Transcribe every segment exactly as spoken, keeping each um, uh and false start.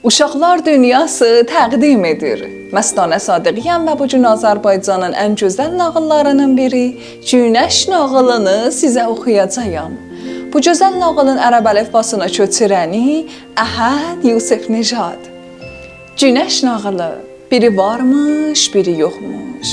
اوشاقلار دونیاسی تقدیم ائدیر. مستانه صادقی‌یم و بو گون آذربایجانین ان گؤزل ناغیللارینین بیری گونش ناغیلینی سیزه اوخویاجاغام. بو گؤزل ناغیلین عرب الیفباسینا کؤچورنی احد یوسف‌نژاد. گونش ناغیلی. بیری وارمیش، بیری یوخموش.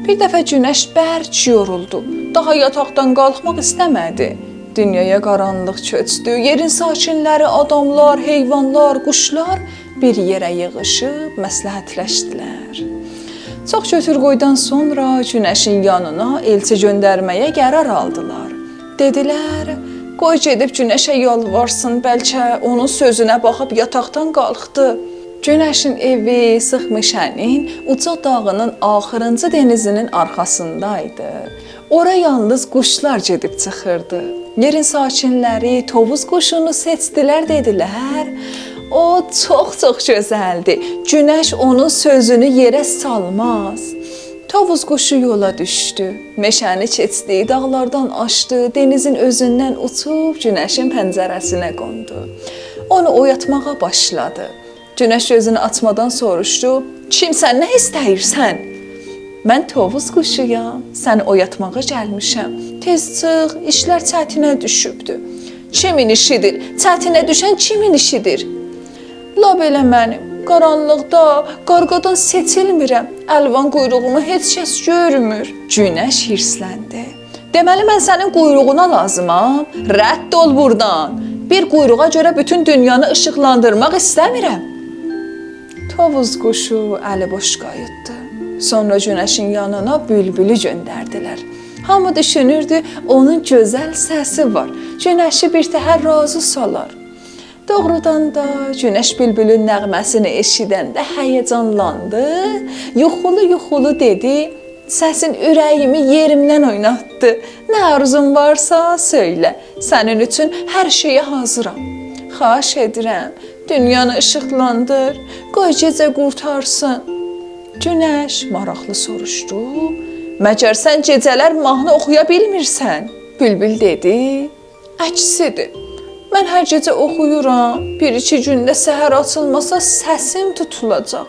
بیر دفعه گونش برک یورولدو. داها یاتاقدان قالخماق ایسته‌مه‌دی. دونیایا قارانلیق چؤکدو. یئرین ساکنلری، آداملار، حیوانلار، قوشلار بیر یئره ییغیشیب مصلحتلشدیلر. چوخ گؤتور-قویدان سونرا گونشین یانینا ائلچی گؤندرمه‌یه قرار آلدیلار. دئدیلر: «قوی گئدیب گونشه یالوارسین، بلکه اونون سؤزونه باخیب یاتاقدان قالخدی.» گونشین ائوی سیخ مئشه‌نین اوجا داغی‌نین آخیرینجی دنیزی‌نین آرخاسیندایدی. اورا یالنیز قوشلار گئدیب چیخیردی. یئرین ساکنلری طاووس قوشونو سئچدیلر، دئدیلر: «او چوخ-چوخ گؤزلدیر. گونش اونون سؤزونو یئره سالماز.» طاووس قوشو یولا دوشدو. مئشه‌نی کئچدی، داغلاردان آشدی، دنیزین اؤزوندن اوچوب گونشین پنجره‌سینه قوندو. اونو اویاتماغا باشلادی. گونش گؤزونو آچمادان سوروشدو: «کیمسن، نه ایسته‌ییرسن؟» «من طاووس قوشویام، سنی اویاتماغا گلمیشم. تئز چیخ، ایشلر چتینه دوشوبدور.» «کیمین ایشیدیر؟ چتینه دوشن کیمین ایشیدیر؟» «لاپ ائله منیم. قارانلیقدا قارغادان سئچیلمیرم. الوان قویروغومو هئچ کس گؤرمور.» گونش هیرسلندی. «دئمه‌لی، من سنین قویروغونا لازیمام؟ رد اول بورادان. بیر قویروغا گؤره بوتون دونیانی ایشیقلاندیرماق ایسته‌میرم.» طاووس قوشو الی بوش قاییتدی. سونرا گونشین یانینا بولبولو گؤندردیلر. هامی دوشونوردو، اونون گؤزل سسی وار، گونشی بیر تهر راضی سالار. دوغرودان دا، گونش بولبولون نغمه‌سینی ائشیدنده هیجانلاندی، یوخولو-یوخولو دئدی: «سسین اوره‌ییمی یئریمدن اویناتدی. نه آرزون وارسا سؤیله، سنین اوچون هر شئیه حاضیرام. خواهش ائدیرم، دونیانی ایشیقلاندیر، قوی گئجه قورتارسین.» گونش ماراقلی سوروشدو: «مگر سن گئجه‌لر ماهنی اوخویا بیلمیرسن؟» بولبول دئدی: «عکسیدیر. من هر گئجه اوخویورام، بیر-ایکی گون ده سحر آچیلماسا سسیم توتولاجاق.»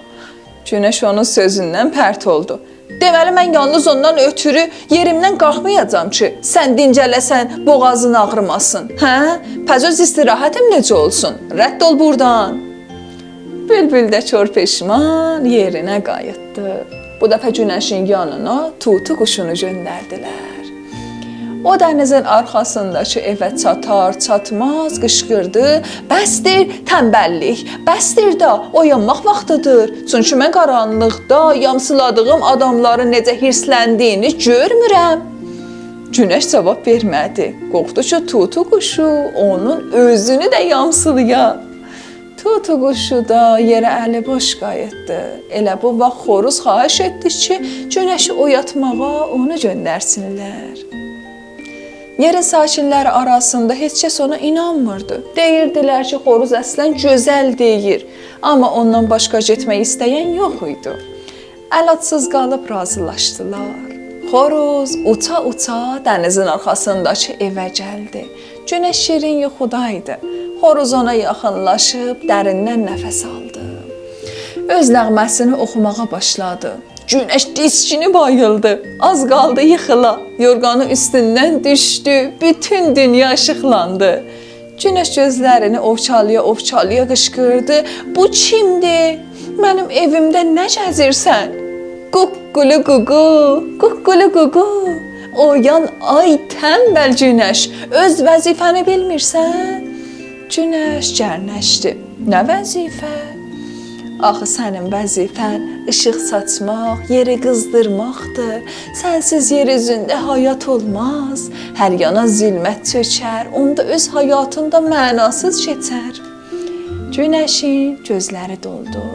گونش اونون سؤزوندن پرت اولدو. «دئمه‌لی، من یالنیز اوندان اؤتورو یئریمدن قالخمایاجاغام کی، سن دینجه‌له‌سن، بوغازین آغریماسین. هه؟ پس اؤز استراحتیم نئجه اولسون؟ رد اول بورادان.» بولبول ده کور پشمان یئرینه قاییتدی. بو دفعه گونشین یانینا طوطی قوشونو گؤندردیلر. او دنیزین آرخاسینداکی ائوه چاتار-چاتماز قیشقیردی: «بسدیر تنبللیک، بسدیر دا، اویانماق واختیدیر. چونکی من قارانلیقدا یامسیلادیغیم آداملارین نئجه هیرسلندیگینی گؤرمورم.» گونش جاواب وئرمه‌دی. قورخدو کی، طوطی قوشو اونون اؤزونو ده یامسیلایا. طوطی قوشو دا یئره الی بوش قاییتدی. ائله بو واخت خوروز خواهش ائتدی کی، گونشی اویاتماغا اونو گؤندرسینلر. یئرین ساکنلری آراسیندا هئچ کس اونا اینانمیردی. دئییردیلر کی، خوروز اصلاً گؤزل دئییر. آمما اوندان باشقا گئتمک ایسته‌ین یوخ ایدی. علاجسیز قالیب راضیلاشدیلار. خوروز اوچا-اوچا دنیزین آرخاسینداکی ائوه گلدی. گونش شیرین یوخودایدی. خوروز اونا یاخینلاشیب دریندن نفس آلدی. اؤز نغمه‌سینی اوخوماغا باشلادی. گونش دیسکینیب آییلدی. آز قالدی ییخیلا. یورغانی اوستوندن دوشدو. بوتون دونیا ایشیقلاندی. گونش گؤزلرینی اووچالایا-اووچالایا قیشقیردی: «بو کیمدیر؟ منیم ائویمده نه گزیرسن؟» «قوققولو قوقو، قوققولو قوقو. اویان، آی تنبل گونش، اؤز وظیفه‌نی بیلمیرسن؟» گونش گرنشدی: «نه وظیفه؟» «آخی سنین وظیفه‌ن ایشیق ساچماق، یئری قیزدیرماقدیر. سنسیز یئر اوزونده حیات اولماز. هر یانا ظلمت چؤکر، اوندا اؤز حیاتین دا معناسیز کئچر.» گونشین گؤزلری دولدو: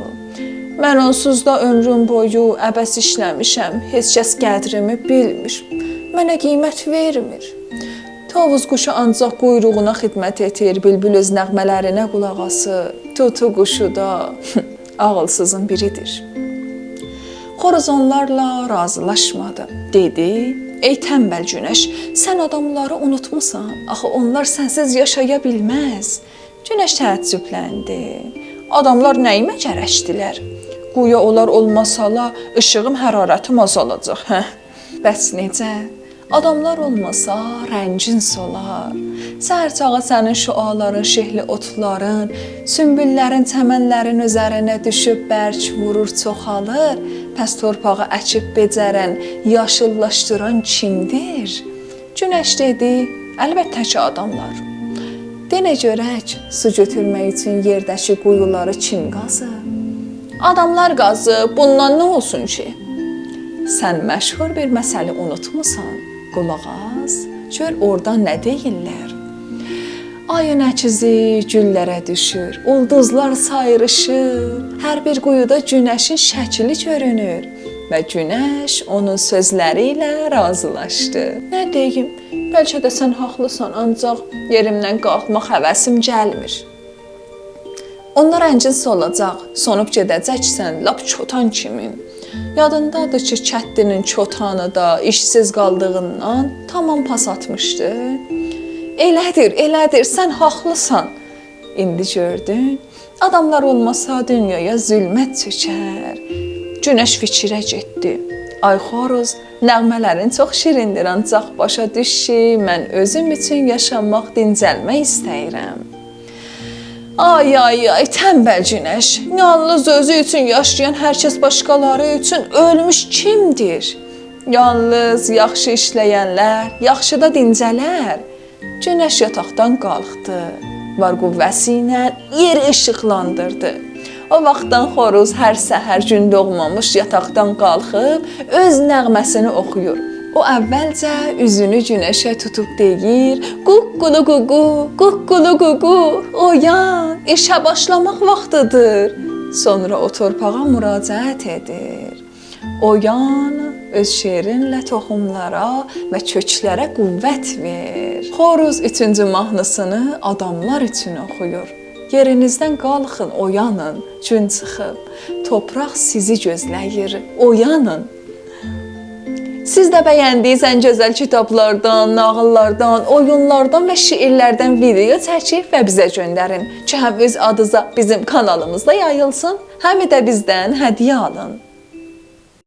«من اونسوز دا عؤمروم بویو عبث ایشله‌میشم. هئچ کس قدریمی بیلمیر. منه قیمت وئرمیر.» طاووس قوشو آنجاق قویروغونا خدمت ائتیر، بولبول اؤز نغمه‌لرینه قولاق آسیر، طوطی قوشو دا عاغیلسیزین بیریدیر. خوروز اونلارلا راضیلاشمادی. دئدی: «ای تنبل گونش، سن آداملاری اونوتموسان؟ آخی اونلار سنسیز یاشایا بیلمز.» گونش تعجبلندی. آداملار نه‌ییمه گرکدیلر؟ گویا اونلار اولماسالار، ایشیغیم، حرارتیم آزالاجاق، هه؟ بس نئجه؟ آداملار اولماسا، رنگین سولار. سحر چاغی سنین شعاعلارین، شئهلی اوتلارین، سونبوللرین، چمنلرین اوزرینه دوشوب برک وورور، چوخالیر. پس تورپاغی اکیب بئجه‌رن، یاشیللاشدیران کیمدیر؟ گونش دئدی: «البته کی، آداملار. دئنه گؤرک، سو گؤتورمک اوچون یئرده‌کی قویولاری کیم قازیب؟» «آداملار قازیب، بوندان نه اولسون کی؟» «سن مشهور بیر مثلی اونوتموسان. قولاق آس، گؤر اورادا نه دئییرلر.» آیین عکسی گوللره دوشور، اولدوزلار سایریشیر، هر بیر قویودا گونشین شکلی گؤرونور و گونش اونون سؤزلری ایله راضیلاشدی. «نه دئییم، بلکه ده سن حاقلیسان، آنجاق یئریمدن قالخماق هوسیم گلمیر.» «اوندا رنگین سولاجاق، سونوب گئده‌جکسن، لاپ کوتان کیمین. یادیندادیر کی، کتلی‌نین کوتانی دا ایشسیز قالدیغیندان تمام پاس آتمیشدی؟» «ائله‌دیر، ائله‌دیر، سن حاقلیسان.» «ایندی گؤردون، آداملار اولماسا دونیایا ظلمت چؤکر.» گونش فیکره گئتدی. «آی خوروز، نغمه‌لرین چوخ شیریندیر، آنجاق باشا دوش کی، من اؤزوم اوچون یاشاماق، دینجلمک ایسته‌ییرم.» «آی، آی، آی، تنبل گونش. یالنیز اؤزو اوچون یاشایان، هر کس باشقالاری اوچون اؤلموش کیمدیر؟ یالنیز یاخشی ایشله‌ینلر یاخشی دا دینجلر.» گونش یاتاقدان قالخدی. وار قوه‌سی ایله یئری ایشیقلاندیردی. او واختدان خوروز هر سحر گون دوغمامیش یاتاقدان قالخیب اؤز نغمه‌سینی اوخویور. او اولجه اوزونو گونشه توتوب دئییر: «قوققولو قوقو، قوققولو قوقو، اویان، ایشه باشلاماق واختیدیر.» سونرا او تورپاغا مراجعت ائدیر: «اویان، اؤز شعرینله توخوملارا و کؤکلره قوت وئر.» خوروز اوچونجو ماهنی‌سینی آداملار اوچون اوخویور: «یئرینیزدن قالخین، اویانین، گون چیخیب. توپراق سیزی گؤزله‌ییر، اویانین.» سیز ده بَیندیگینیز ان گؤزل کیتابلاردان، ناغیللاردان، اویونلاردان و شعرلردن ویدئو چکیب و بیزه گؤندرین کی، هم اؤز آدینیزا بیزیم کانالیمیزدا یاییلسین، هم ده بیزدن هدیه آلین.